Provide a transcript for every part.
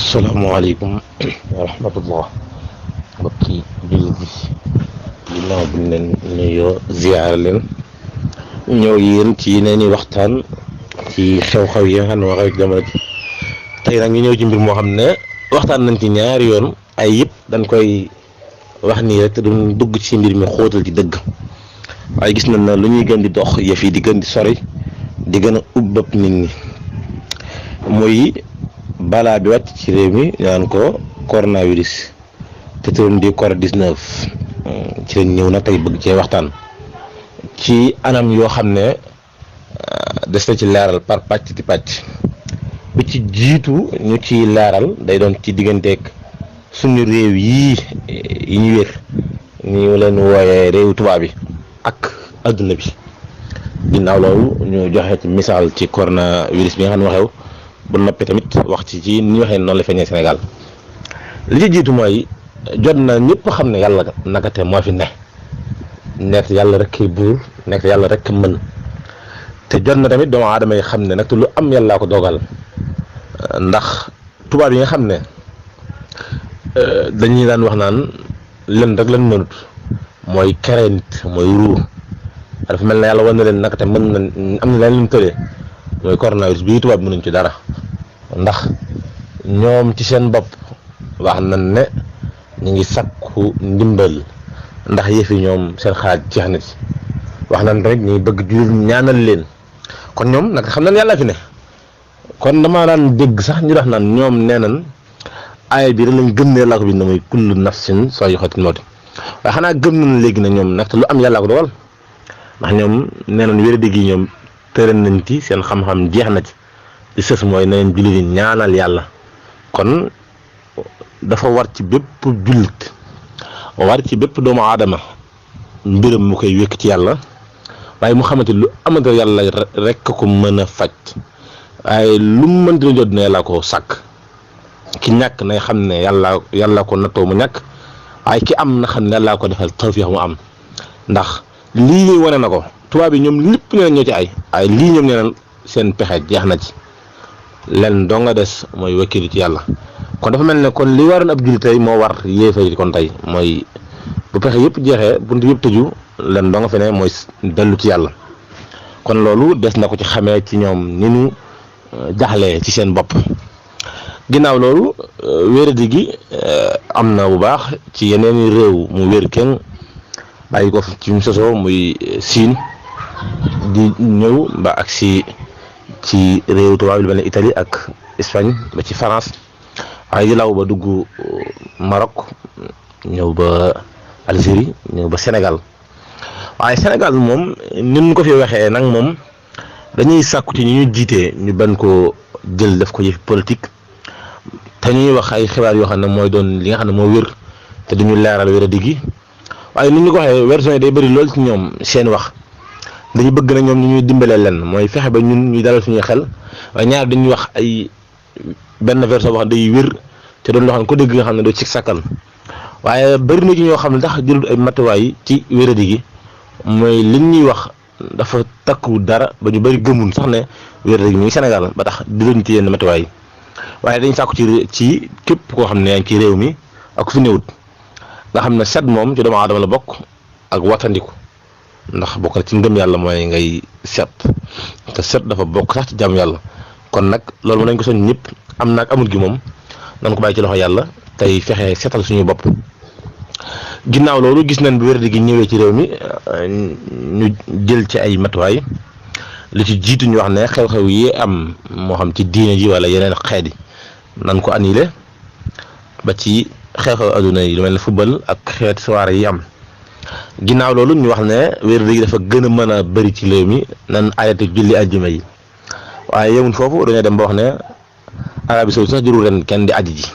asalaamaaleykum wa rahmatullah mbokki jullit bi ginnaaw bi leen nuyoo ziyaar leen ñëw yéen ci yeneen i waxtaan ci xew-xew yi nga xam ne moo xew ci jamono ji tey nag ñu ñëw ci mbir moo xam ne waxtaan nañ ci ñaari yoon ay yëpp dañ koy wax nii rek te duñ dugg ci mbir mi xóotal ci dëgg waaye gis nañ na lu ñuy gën di dox yëf yi di gën di sori di gën a ubbëb nit ñi muy balaa bi wàcc ci réew mi ñu naan ko coronavirus te turam di Covid-19 ci lañ ñëw nag tey bëgg cee waxtaan ci anam yoo xam ne des na ci leeral par pàcc ti pàcc bi ci jiitu ñu ci leeral day doon ci digganteeg suñu réew yi ñu wér ñu leen wooyee réew tubaab bi ak adduna bi ginnaaw loolu ñu joxe ci misaal ci coronavirus bi nga xam ne waxew bu noppi tamit wax ci ni ñu waxee noonu la feeñee Sénégal li ci jiitu mooy jot na ñëpp xam ne yàlla nakate moo fi nekk yàlla rek kay buur nekk yàlla rek mën te jot na tamit doomu aadama yi xam ne nag te lu am yàllaa ko dogal ndax tubaab yi nga xam ne dañuy daan wax naan leen rek lañ mënut mooy kere nit mooy ruur dafa mel na yàlla wan na leen nakate mën na am na leen lu mu tëlee mooy coronavirus bii tubaab mënuñ ci dara ndax ñoom ci seen bopp wax nañ ne ñu ngi sakku ndimbal ndax yëf yi ñoom seen xalaat jeex na ci wax nañ tamit ñu ngi bëgg jullit ñaanal leen kon ñoom nag xam nañ yàlla fi ne kon damaa daan dégg sax ñu wax naan ñoom nee nañ aaya bi rek lañ gëm ne yàllaa ko bind muy kullu nafsin zaa'iqatul mawt waaye xanaa gëm nañ léegi ne ñoom nag te lu am yàllaa ko dogal ndax ñoom nee nañ wér-dëgg yi ñoom tëral nañ ci seen xam-xam jeex na ci li sës mooy na leen jullit yi ñaanal yàlla kon dafa war ci bépp jullit war ci bépp doomu aadama mbiram mu koy wékk ci yàlla waaye mu xamante lu amante yàlla rek ko mën a faj waaye lu mu mënti la jot ne yàlla ko sàkk ki ñàkk nay xam ne yàlla ko nattoo mu ñàkk waaye ki am na xam ne yàlla ko defal tawfiix mu am ndax lii ñuy wane na ko tubaab yi ñoom lépp nee ñoo ci ay lii ñoom nee na seen pexe jeex na ci len doo nga des mooy wakkilu ci yàlla kon dafa mel ne kon li waroon ab jullit tey moo war yéefari kon tey mooy bu pexe yëpp jeexee bunt yëpp tëju len doo nga fe ne mooy dellu ci yàlla kon loolu des na ko ci xamee ci ñoom ni ñu jaxlee ci seen bopp ginnaaw loolu wéradi gi am na bu baax ci yeneen réew mu wér kenn bàyyi ko ci mu sosoo muy Siin di ñëw ba ak ci réew tubaab yi lu mel ne Italie ak Espagne ba ci France waaye di law ba dugg Maroc ñëw ba Algérie ñëw ba Sénégal waaye Sénégal moom ni ñu ko fi waxee nag moom dañuy sàkku ci ñu jiitee ñu ban ko jël def ko yëfi politique te ñuy wax ay xibaar yoo xam ne mooy doon li nga xam ne moo wér te duñu leeral wéradi gi waaye ni ñu ko waxee version yi day bëri lool ci ñoom seen wax dañu bëgg na ñoom ñu ñuy dimbalee leen mooy fexe ba ñun ñuy dalal suñuy xel waaye ñaar dañuy wax ay benn version boo xam ne day wér te doon loo xam ne ko dégg nga xam ne doo ci sakkal waaye bëri na ci ñoo xam ne tax jëlul ay matuwaay ci wéradi gi mooy li ñuy wax dafa takku dara ba ñu bëri gëmun sax ne wéradi gi mi ngi Sénégal ba tax di luñ ci yenn matuwaay waaye dañ sàkku ci képp koo xam ne yaa ngi ci réew mi ak ku fi néewut nga xam ne set moom ci doomu aadama la bokk ak wattandiku ndax bokk na ci ngëm yàlla mooy ngay set te set dafa bokk sax ci jàmm yàlla kon nag loolu mën nañ ko soñ ñëpp am naag amul gi moom nan ko bàyyi ci loxo yàlla tey fexe setal suñu bopp ginnaaw loolu gis nañ bu wéradi gi ñëwee ci réew mi ñu jël ci ay matuwaay li ci jiitu ñu wax ne xew-xew yi am moo xam ci diine ji wala yeneen xeet yi nan ko annulé ba ci xew-xew adduna yi lu mel ne football ak xeeti soirée yi am ginnaaw loolu ñu wax ne wéradi gi dafa gën a mën a bëri ci réew mi nan arrêté julli àjjuma yi waaye yemul foofu dañoo dem ba wax ne Arabie Saoudite sax jurul ren kenn di aji ji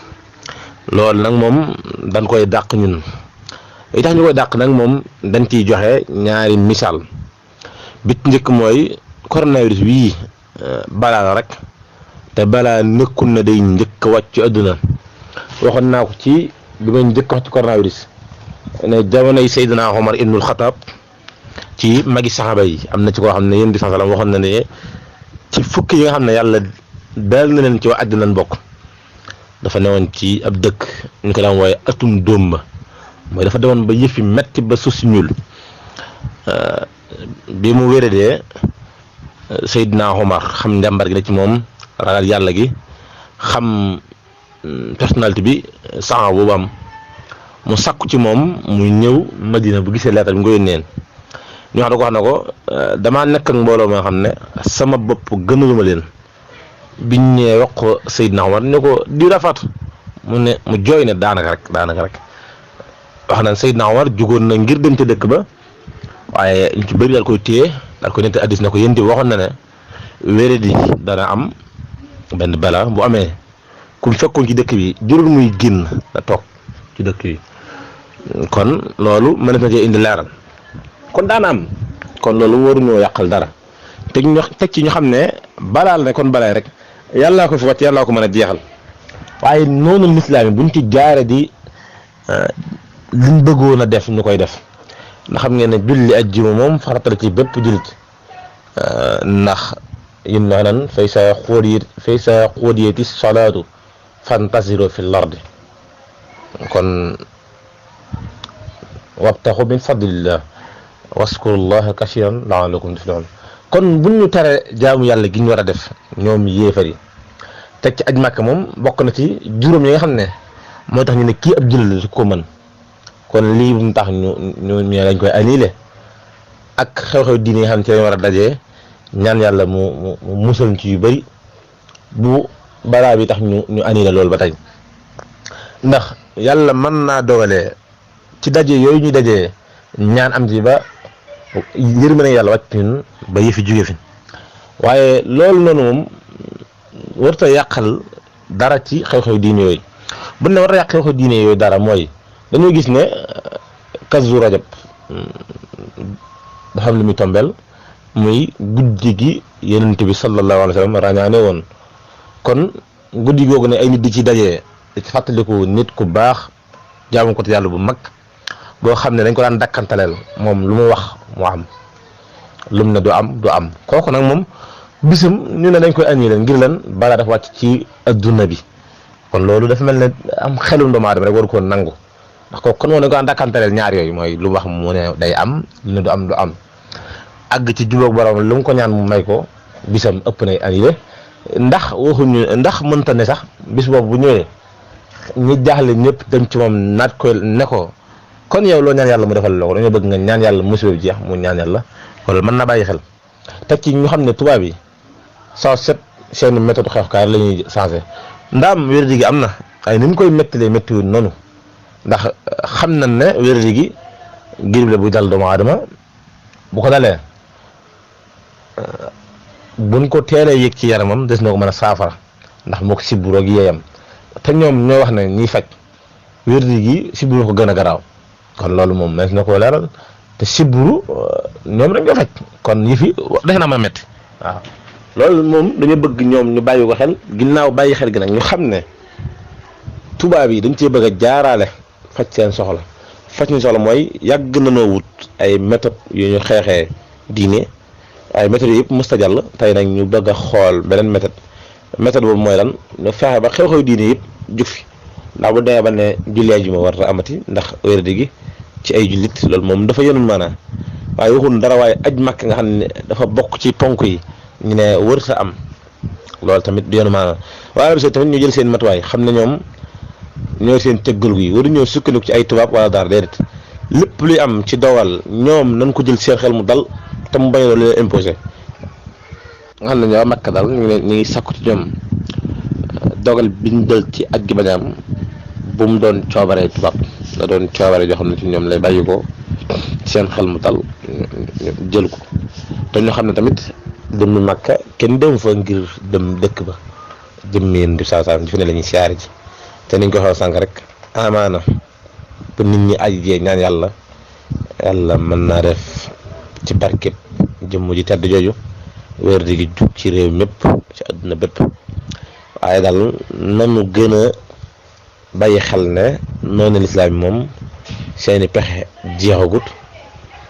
loolu nag moom dañ koy dàq ñun li tax ñu koy dàq nag moom dañ ciy joxe ñaari misaal bit njëkk mooy coronavirus bii balaa la rek te balaa nekkul na day njëkk a wàcc ci àdduna waxoon naa ko ci bi may njëkk wax ci coronavirus ne jamonoy Seydina Omar ibnul Xataab ci magi saxaaba yi am na ci koo xam ne yéen di sallam waxoon na ne ci fukki yi nga xam ne yàlla dal na leen ci waa àddina lañ bokk dafa newoon ci ab dëkk ñu ko daan wooye atum dóom ba mooy dafa demoon ba yëfi metti ba suuf si ñuul bi mu wéradee Seydina Omar xam njàmbar gi la ci moom ragal yàlla gi xam personnalité bi saxan boobu am mu sakku ci moom muy ñëw Madina bu gisee leetar bi nga yónneen ñu wax na ko damaa nekk ak mbooloo moo xam ne sama bopp gënaluma leen biñ ñëwee wax ko Seydina Omar ne ko di rafet mu jooy ne daanaka rek wax na Seydina Omar jugoon na ngir dem ca dëkk ba waaye ñu ci bëri daal koy téye daal koy nett addis na ko yéen di waxoon na ne wéradi dana am benn bala bu amee ku mu fekkoon ci dëkk bi jurul muy génn na toog ci dëkk bi kon loolu mën na cee indi leeral kon daana am kon loolu waruñoo yàqal dara teg ci ñu xam ne balaal ne kon balaay rek yàllaa ko fi wàcc yàllaa ko mën a jeexal waaye noonu lislaam yi buñ ci jaare di liñ bëggoon a def ñu koy def ndax xam ngeen ne julli ajjuma moom faratal ci bépp jullit ndax yim na nan fay sa xóodiyati salaatu fantasiru fi lardi kon wabtaxu min fadlillah waskurullaha kasiran la'allakum tuflihun kon buñ ñu tere jaamu yàlla gi ñu war a def ñoom yéefar yi teg ci aj Màkka moom bokk na ci juróom yi nga xam ne mooy tax ñu ne kii ab jullit la su ko mën kon lii bu mu tax ñu dañ koy annulé ak xew-xew diine yi xam ne ci lañ war a dajee ñaan yàlla mu musal ci yu bëri bu balaa bi tax ñu annulé loolu ba tey ndax yàlla mën naa dogalee ci daje yooyu ñu dajee ñaan am ci ba yërmande yàlla wàcc ñun ba yëfi jóge fi waaye loolu noonu moom warta yàqal dara ci xew-xew diine yooyu bu ne warta yàq xew-xew diine yooyu dara mooy dañoo gis ne kazu rajab dafa am lu muy tombeel muy guddi gi yonent bi sallallahu alayhi wa sallam ràññaane woon kon guddi googu ne ay nit di ci dajee di ci fàttaliku nit ku baax jaamu ko te yàlla bu mag boo xam ne dañ ko daan dakkantaleel moom lu mu wax mu am lu mu ne du am kooku nag moom bisam ñu ne dañ koy annulé ngir lan balaa dafa wàcc ci adduna bi kon loolu dafa mel ne am xelum doomu aadama rek waru ko nangu ndax kooku kon moom dañ ko daan dakkantaleel ñaar yooyu mooy lu mu wax mu ne day am lu ne du am àgg ci jubóog borom lu mu ko ñaan mu may ko bisam ëpp nay annulé ndax waxuñu ndax mënta ne sax bis boobu bu ñëwee ñi jaaxle ñëpp dem ci moom naat koy ne ko kon yow loo ñaan yàlla mu defal la ko dañoo bëgg nga ñaan yàlla musiba bi jeex mu ñaan yàlla kon mën na bàyyi xel teg ci ñu xam ne tubaab yi saa set seen méthode xeexukaay la ñuy changé ndaam wéradi gi am na ay ni ñu koy méttalee méttiwul noonu ndax xam nañ ne wéradi gi girib la buy dal doomu aadama bu ko dalee buñ ko teelee yëg ci yaramam des na ko mën a saafara ndax moo ko sibburoo gi yeeyam te ñoom ñoo wax ne ñiy faj wéradi gi sibburu ko gën a garaaw kon loolu moom mees na koo leeral te sibburu ñoom dañ ko faj kon yi fi defe naa ma metti waaw loolu moom dañu bëgg ñoom ñu bàyyi ko xel ginnaaw bàyyi xel gi nag ñu xam ne tubaab yi dañ cee bëgg a jaaraale faj seen soxla faj ñu soxla mooy yàgg nañoo wut ay méthode yu ñu xeexee diine ay méthodes yëpp mësta jàll tey nag ñu bëgg a xool beneen méthode boobu mooy lan ñu fexe ba xew-xew diine yëpp jug fi ndax bu demee ba ne jullee ji ma war a amati ndax wéradi gi ci ay jullit loolu moom dafa yéenul maanaam waaye waxul dara waaye aj Makk nga xam ne dafa bokk ci ponk yi ñu ne wër sa am loolu tamit du yéenu maanaam waaye bi tamit ñu jël seen matuwaay xam ne ñoom ñooy seen cëggal gi waru ñëw sukkandiku ci ay tubaab wala dara déedéet lépp luy am ci dowal ñoom nañ ko jël seen xel mu dal te mu bañ loolu leen imposé nga xam ne ñoo Makka daal ñu ngi sakku ci ñoom dogal biñ jël ci aj gi bañ a am bu mu doon coobaree tubaab na doon coobare joo xam ne ci ñoom lay bàyyi ko seen xel mu dal jël ko te ñoo xam ne tamit dem Makka kenn dem fa ngir dem dëkk ba dem yéen di saa di fi ne la ñuy siyaare ji te niñ ko waxee sànq rek amaana pour nit ñi aji jee ñaan yàlla mën naa def ci barkeb jëmm ji tedd jooju wér di gi jug ci réew mépp ci àdduna bépp waaye daal nanu gën a bàyyi xel ne noonu lislaam yi moom seeni pexe jeexagut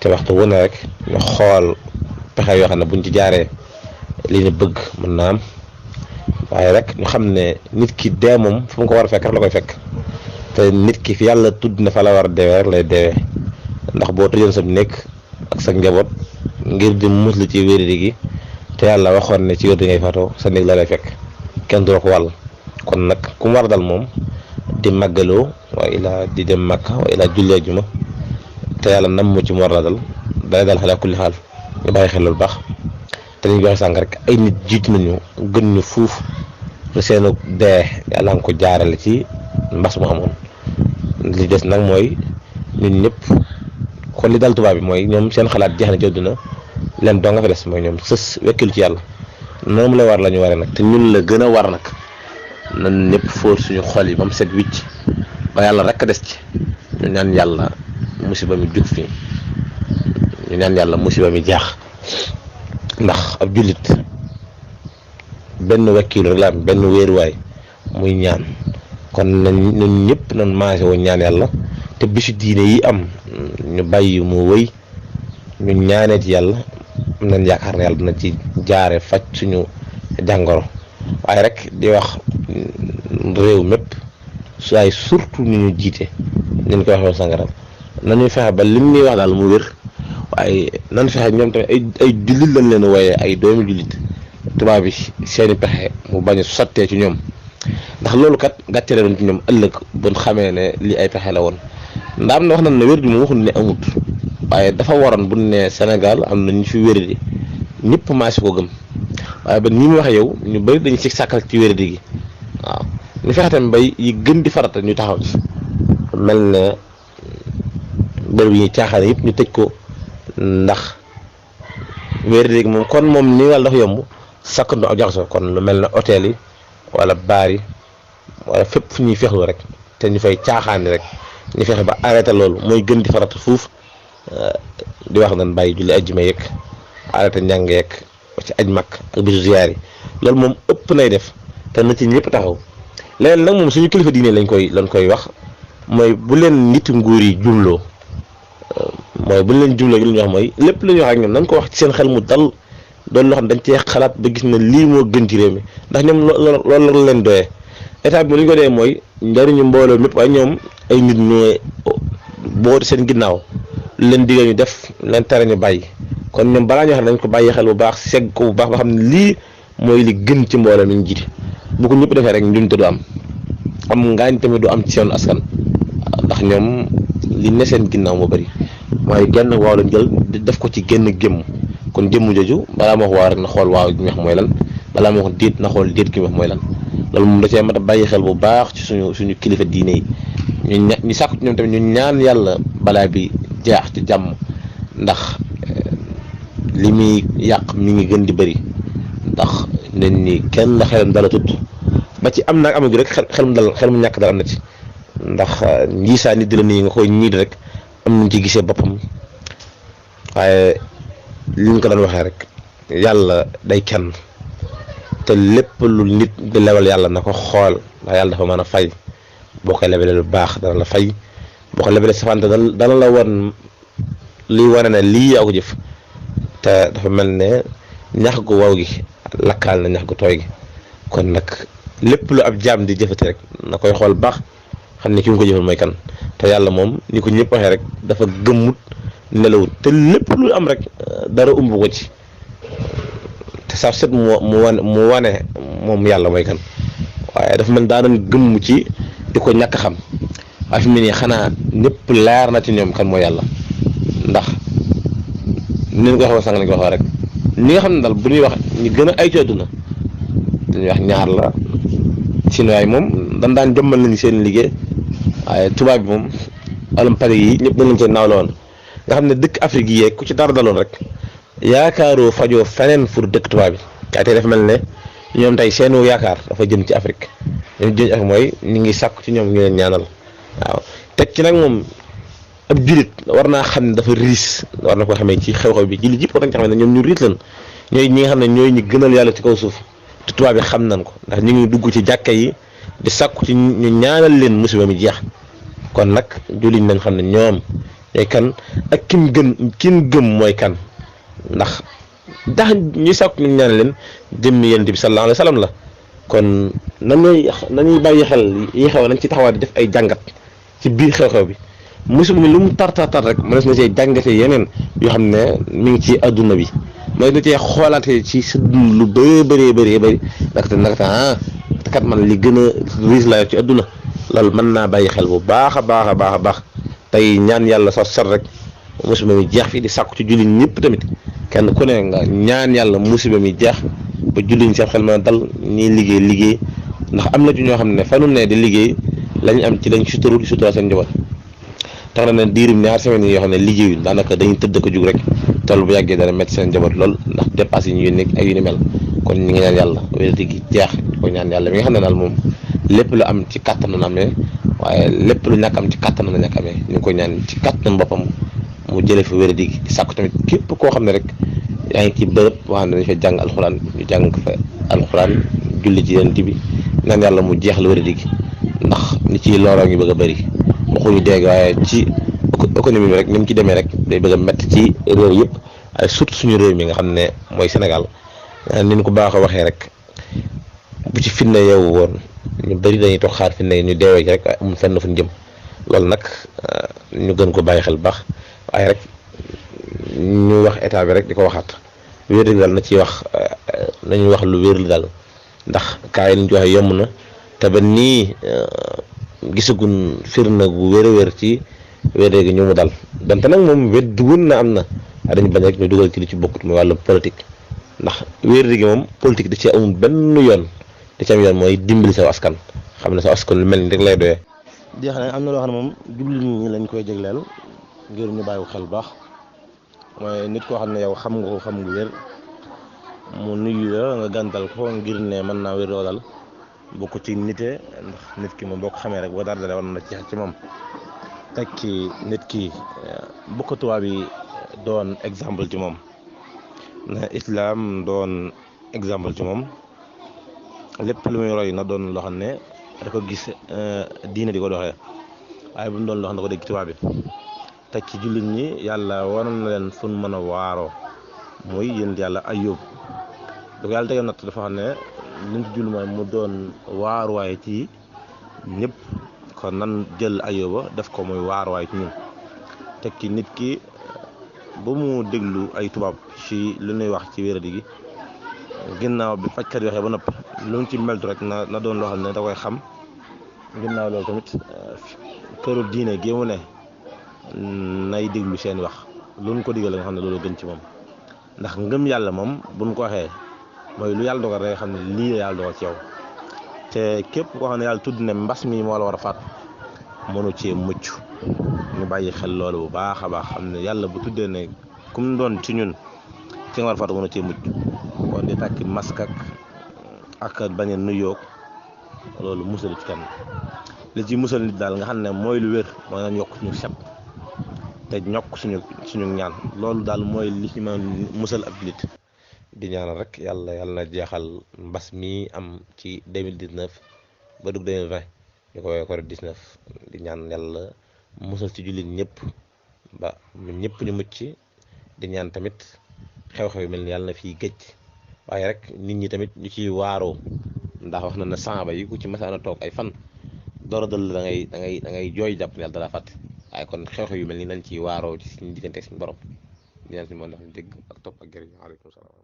te waxtu wu ne rek ñu xool pexe yoo xam ne buñ ci jaaree li ñu bëgg mën naa am waaye rek ñu xam ne nit ki dee moom fu mu ko war a fekk rek la koy fekk te nit ki fi yàlla tudd na fa la war a deewee rek lay deewee ndax boo tëjoon sa nekk ak sa njaboot ngir di muslu ci wéradi gi te yàlla waxoon ne ci wér di ngay faatoo sa néeg la lay fekk kenn du la ko wàll. kon nag ku mu war a dal moom di màggaloo waa ilaa di dem Makka waa ilaa jullee juma te yàlla nam mu ci mu war la dal dalay dal xalaa kulli xaal ñu bàyyi xel loolu baax te li ñu waxee sànq rek ay nit jiit nañu gën ñu fuuf te seenu dee yàlla nga ko jaarale ci mbas mu amoon li des nag mooy ñun ñëpp kon li dal tubaab bi mooy ñoom seen xalaat jeex na ci àdduna leen doo nga fa des mooy ñoom sës wekkilu ci yàlla noonu la war la ñu waree nag te ñun la gën a war nag nan ñëpp fóor suñu xol yi ba mu set wicc ba yàlla rek a des ci ñu ñaan yàlla musiba mi jug fi ñu ñaan yàlla musiba mi jaax ndax ab jullit benn wakkilu rek la am benn wéeruwaay muy ñaan kon nañ ñun ñëpp nañ maase woon ñaan yàlla te bisu diine yi am ñu bàyyi mu wëy ñu ñaanee ci yàlla am nañ yaakaar ne yàlla dina ci jaare faj suñu jàngoro waaye rek di wax réew mépp waaye surtout ni ñu jiite ñu koy waxee sangaram nañuy fexe ba lim ñuy wax daal mu wér waaye nan fexe ñoom tamit ay jullit lañ leen wooyee ay doomi jullit tubaab bi seeni pexe mu bañ a sottee ci ñoom ndax loolu kat gàcce la doon ci ñoom ëllëg buñ xamee ne lii ay pexe la woon ndax am na wax nañ ne wér di moom waxuñ ne amut waaye dafa waroon buñ ne Sénégal am na ñu fi wér di ñëpp maasi ko gëm waaye ba ni mu waxee yow ñu bëri dañu si sàkkal ci wér-di gi waaw ñu fexe tamit bay yi gën di farata ñu taxaw ci mel ne bërëb yi ñuy caaxaan yëpp ñu tëj ko ndax wér-di gi moom kon moom ni wàll dafa yomb sakkandu ak jaxasoo kon lu mel ne hôtel yi wala baar yi wala fépp fu ñuy fexlu rek te ñu fay caaxaani rek ñu fexe ba arrêté loolu mooy gën di farata fuuf di wax nañ bàyyi julli ajjuma yeeg arrêté njàng yeeg ci aj mag ak bisu ziyaar yi loolu moom ëpp nay def te na ci ñëpp taxaw leneen nag moom suñu kilifa diine lañ koy wax mooy bu leen nit nguur yi jumloo mooy bu leen jumloo gi lu ñuy wax mooy lépp lu ñuy wax ak ñoom nañ ko wax ci seen xel mu dal doon loo xam dañ cee xalaat ba gis na lii moo gën ci réew mi ndax ñoom loolu la leen doyee état bi li ñu ko dee mooy njariñu mbooloo mépp waaye ñoom ay nit ñooy bootu seen ginnaaw leen digal ñu def leen tere ñu bàyyi kon ñoom balaa ñoo xam ne dañ ko bàyyi xel bu baax segg ko bu baax ba xam ne lii mooy li gën ci mbooloo mi ñu jiite bu ko ñëpp defee rek njumte du am ngaañ tamit du am ci seen askan ndax ñoom li ne seen ginnaaw moo bëri mooy genn waaw lañ jël def ko ci genn gémm kon jëmm jooju balaa ma wax waaw rek na xool waaw gi ñu wax mooy lan balaa ma wax déet na xool déet gi ñu wax mooy lan loolu moom da cee mat a bàyyi xel bu baax ci suñu kilifa diine yi ñu sàkku ci ñoom tamit ñu ñaan yàlla balaa bi jaax ci jàmm ndax li muy yàq mi ngi gën di bëri ndax nit ñi kenn la xelam dala tudd ba ci am naag amagu rek xel mu ñàkk dara am na ci ndax njiisaa nit di la nii nga koy ñiid rek am nañ ci gisee boppam waaye li ñu ko doon waxee rek yàlla day kenn te lépp lu nit di lewal yàlla na ko xool ndax yàlla dafa mën a fay boo koy lebalee lu baax dana la fay boo ko lebalee safante dana la won liy wane ne lii yaa ko jëf te dafa mel ne ñax gu waw gi lakkaal na ñax gu tooy gi kon nag lépp lu ab jaam di jëfate rek na koy xool baax xam ne ki mu ko jëfal mooy kan te yàlla moom ni ko ñëpp waxee rek dafa gëmmut nelawut te lépp lu am rek dara umb ko ci te saa set mu wane moom yàlla mooy kan waaye dafa mel daanañ gëmm ci di ko ñàkk xam waaye fi mu ne nii xanaa ñëpp leer na ci ñoom kan mooy yàlla ndax ni ñu ko waxee sànq lañ ko waxee rek ñi nga xam ne daal bu ñuy wax ñu gën a ay ci àdduna dañuy wax ñaar la chinois yi moom dañ daan jommal nañu seen liggéey waaye tubaab bi moom wàllum pare yi ñëpp dañ leen cee naaw la woon nga xam ne dëkk Afrique yi yeeg ku ci dara daloon rek yaakaaroo fajoo feneen pour dëkk tubaab bi waaye tey dafa mel ne ñoom tey seenu yaakaar dafa jëm ci Afrique ñoom jëm ci Afrique mooy ñu ngi sàkku ci ñoom ñu leen ñaanal waaw teg ci nag moom ab julit war naa xam ne dafa riis war na ko xamee ci xew-xew bi julit yëpp war nañ ci xam ne ñoom ñu riis lan ñooy ñi nga xam ne ñooy ñi gënal yàlla ci kaw suuf te tubaab bi xam nañ ko ndax ñu ngi dugg ci jàkka yi di sàkku ci ñu ñaanal leen musiba mi jeex kon nag julit nañ xam ne ñoom ñooy kan ak kin gëm mooy kan ndax ñuy sàkku ñu ñaanal leen jëmmi yonent bi sallallahu alayhi wa sallam la kon nañuy bàyyi xel yi xew nañ ci taxawaat di def ay jàngat ci biir xew-xew bi musiba mi lu mu tar rek mënees na cee jàngate yeneen yoo xam ne mi ngi ci adduna bi mënees na cee xoolaate ci sa dund lu bëree bëri naka te kat man li gën a riis laa yor ci adduna loolu mën naa bàyyi xel bu baax a baax tey ñaan yàlla sa sot rek musiba mi jeex fi di sàkku ci jullit ñëpp tamit kenn ku ne nga ñaan yàlla musiba mi jeex ba jullit ñi seen xel mën a dal ñiy liggéey ndax am na ci ñoo xam ne fanu ne di liggéey lañ am ci lañ suturu di sutura seen njaboot tax na ne diirum ñaar semaines yi yoo xam ne liggéeyuñ daanaka dañuy tëdd ko jug rek toll bu yàggee dana métti seen njaboot lool ndax dépasse yi ñu yónnee ak yu ni mel kon ñu ngi ñaan yàlla wérati gi jeex ko ñaan yàlla mi nga xam ne daal moom lépp lu am ci kàttan na amee waaye lépp lu ñàkk am ci kàttan na ñàkk amee ñu ngi ko ñaan ci kàttan boppam mu jëlee fi wéradi gi di sàkku tamit képp koo xam ne rek yaa ngi ci bërëb boo xam ne dañu fa jàng alxuraan ñu jàng ko fa alxuraan julli ci yonent bi ñaan yàlla mu jeexal wéradi gi ndax ni ci looloo ngi bëgg a bëri waxuñu dégg waaye ci économie bi rek ni mu ci demee rek day bëgg a métti ci réew yëpp waaye surtout suñu réew mi nga xam ne mooy Sénégal ni ñu ko baax a waxee rek bu ci fitna yeewu woon ñu bëri dañuy toog xaar fitna yi ñu deewee ci rek waaye amul fenn fu ñu jëm loolu nag ñu gën ko bàyyi xel bu baax waaye rek ñu wax état bi rek di ko waxaat wér li daal na ciy wax nañuy wax lu wér li daal ndax kaa yi ni ñu ci waxee yomb na te ba nii gisagun firnde gu wér a wér ci wér gi ñu mu dal donte nag moom wét dugun na am na waaye dañu bañ rek ñu dugal ci li ci bokkut muy wàllu politique ndax wér gi moom politique da ci amul benn yoon da ci am yoon mooy dimbali saw askan xam ne saw askan lu mel ni rek lay doyee. di xam ne am na loo xam ne moom jublu ñi lañ koy jégleel ngir ñu bàyyi xel bu baax mooy nit koo xam ne yow xam nga ko xam nga wér mu nuyu la nga gàntal ko ngir ne mën naa wér dal bokk ci nite ndax nit ki moom boo ko xamee rek boo dara dale war na ci moom teg ci nit ki bokk tubaab yi doon exemple ci moom na islam doon exemple ci moom lépp lu muy roy na doon loo xam ne da ko gis diine di ko doxee waaye bu mu doon loo xam ne da ko dégg tubaab bi teg ci jullit ñi yàlla waroon na leen fu mu mën a waaroo muy yéen yàlla Ayub da ko yàlla tegal natt dafa xam ne liñ ci julli mooy mu doon waaruwaay ci ñëpp kon nan jël Ayuba def ko muy waaruwaay ci ñun teg ci nit ki ba mu déglu ay tubaab ci lu ñuy wax ci wéradi gi ginnaaw bi fajkat yi waxee ba nopp lu mu ci meltu rek na doon loo xam ne da koy xam ginnaaw loolu tamit këru diine gi mu ne nay déglu seen wax lu ñu ko digal nga xam ne loolu gën ci moom ndax ngëm yàlla moom buñ ko waxee mooy lu yàlla dogal rek xam ne lii la yàlla dogal ci yow te képp koo xam ne yàlla tudd ne mbas mi moo la war a faat mënu cee mucc ñu bàyyi xel loolu bu baax a baax xam ne yàlla bu tuddee ne kum doon ci ñun ci nga war a faatu mënu cee mucc kon di tàkki masque ak bañ a nuyoog loolu musal ci kenn li ci musal nit daal nga xam ne mooy lu wér mooy nañ yokk suñu set te ñokk suñu ñaan loolu daal mooy li ci mën musal ab jullit di ñaanal rek yàlla na jeexal mbas mi am ci 2019 ba dugg 2020 ñu ko woowee Covid-19 di ñaan yàlla musal ci jullit ñëpp ba ñëpp ñu mucc di ñaan tamit xew-xew yu mel ni yàlla na fiy géej waaye rek nit ñi tamit ñu ciy waaroo ndax wax na ne saaba yi ku ci masaana toog ay fan door a dal da ngay jooy jàpp ne yàlla dara fàtte waaye kon xew-xew yu mel ni nañ ciy waaroo ci suñu diggante ak suñu borom di ñaan suñu mën ndax ñu dégg ak topp ak jëriñ. Waaleykum salaam.